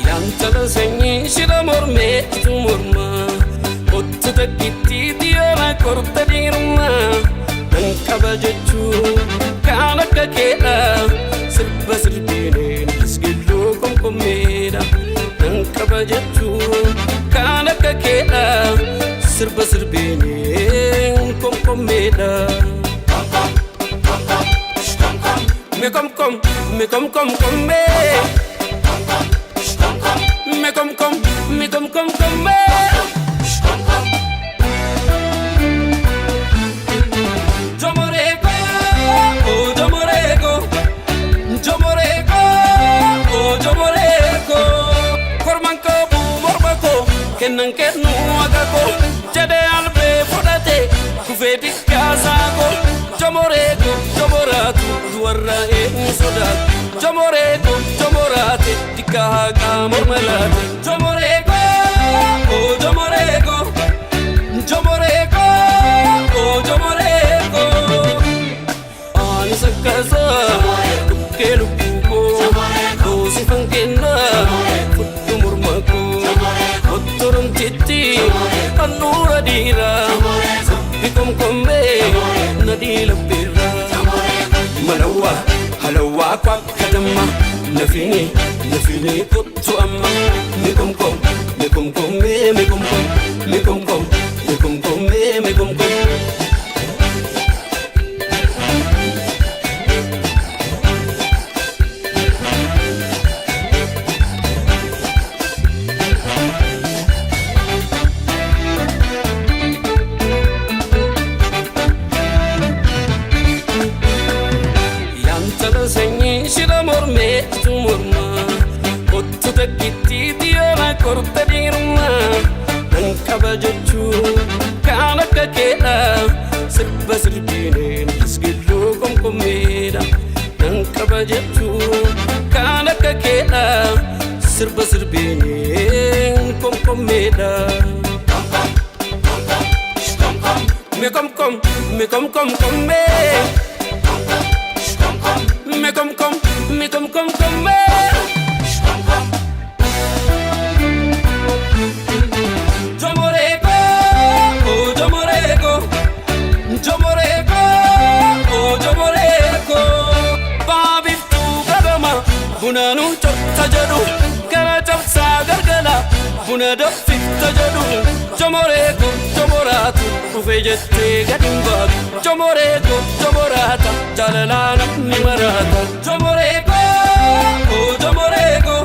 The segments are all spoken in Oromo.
Yantala sanyii shira mormee jitu morma Kottu takkittii xiyyoora korta dhiirummaa Nan qaba jechuu kaan akka keedha Sirba sirbiineen isgilluu komkommeedha Nan qaba jechuu kaan akka keedha Sirba sirbiineen komkommeedha Me kom kom, me kom kom kom me. Me kom kom, me kom kom kom me. Jomoreko, oh jomoreko, jomoreko, oh jomoreko. Korman qabu morma koo, kennan kennu akka koo. Jedhee albee fudhate, kufee dikkaasaa koo. Jomoreko, jomoraatu, duwarra eenyu sodaatu. Jomoreko, jomoraate, dikkaa haqaa morma laate. Jomoreko, oh jomoreko, jomoreko, oh jomoreko. Ani sakkasa dhukkee lubbuu koo goosifan kennaa fudhu morma koo ottoromtitti handhuura dhiiraa sirbi komkommee nadhii labbeerraa malawaa halawaa kwakka damma nafini nafini kottu amma mi komkom mi komkommee mi komkom mi komkom mi komkommee mi komkom. Yantala sanyii shira mormee jitu morma Kottu takkittii xiyyoora korta dhiirummaa Nan qaba jechuu kaan akka keedha Sirba sirbiineen isgilluu komkommeedha Nan qaba jechuu kaan akka keedha Sirba sirbiineen komkommeedha Me kom kom, me kom kom kom me. Me kom kom, me kom kom kom me. Jomoreko, oh jomoreko, jomoreko, oh jomoreko. Baabiftuu gadama, bunaanuu corta jedhu, gara cabsaa gargala, buna danfifta jedhu. Jomoreko, jomoraatu, dhufee jettee gadi hin baatu. Jomoreko, jomoraata, jaalalaa namni maraata. Jomoreko, oh jomoreko,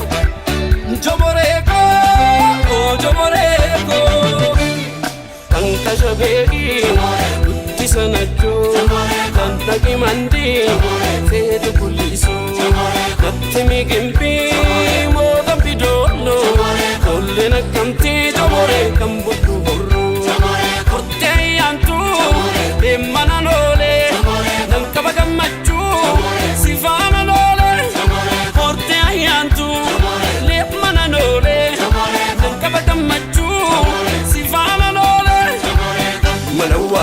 jomoreko, oh jomoreko. Kan kashabeegi guddisa nachoo kan dhaqi mandii feetu kullisu natti migimbii mootan bidoollo tolleen akkamtii jomoree kan buddu borru hortee ayyaantu deemmanan oolee nan qaba gammachuu si faana oolee hortee ayyaantu deemmanan oolee nan qaba gammachuu si faana oolee. Malawa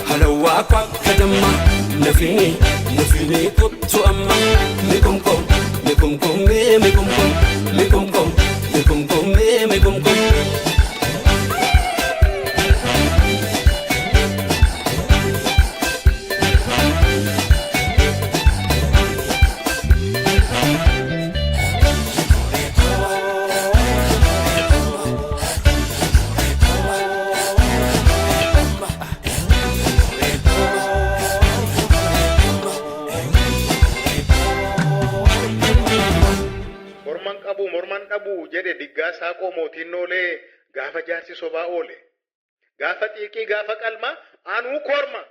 halawaa kwakka damma nafini nafini kottu amma mi komkom mi komkom mi mi komkom mi komkom mi komkom mi mi komkom. Morman qabu morman dhabu jedhe diggaa saaqoo mootiin noolee gaafa jaarsi sobaa oole. Gaafa xiiqii gaafa qalmaa anuu korma.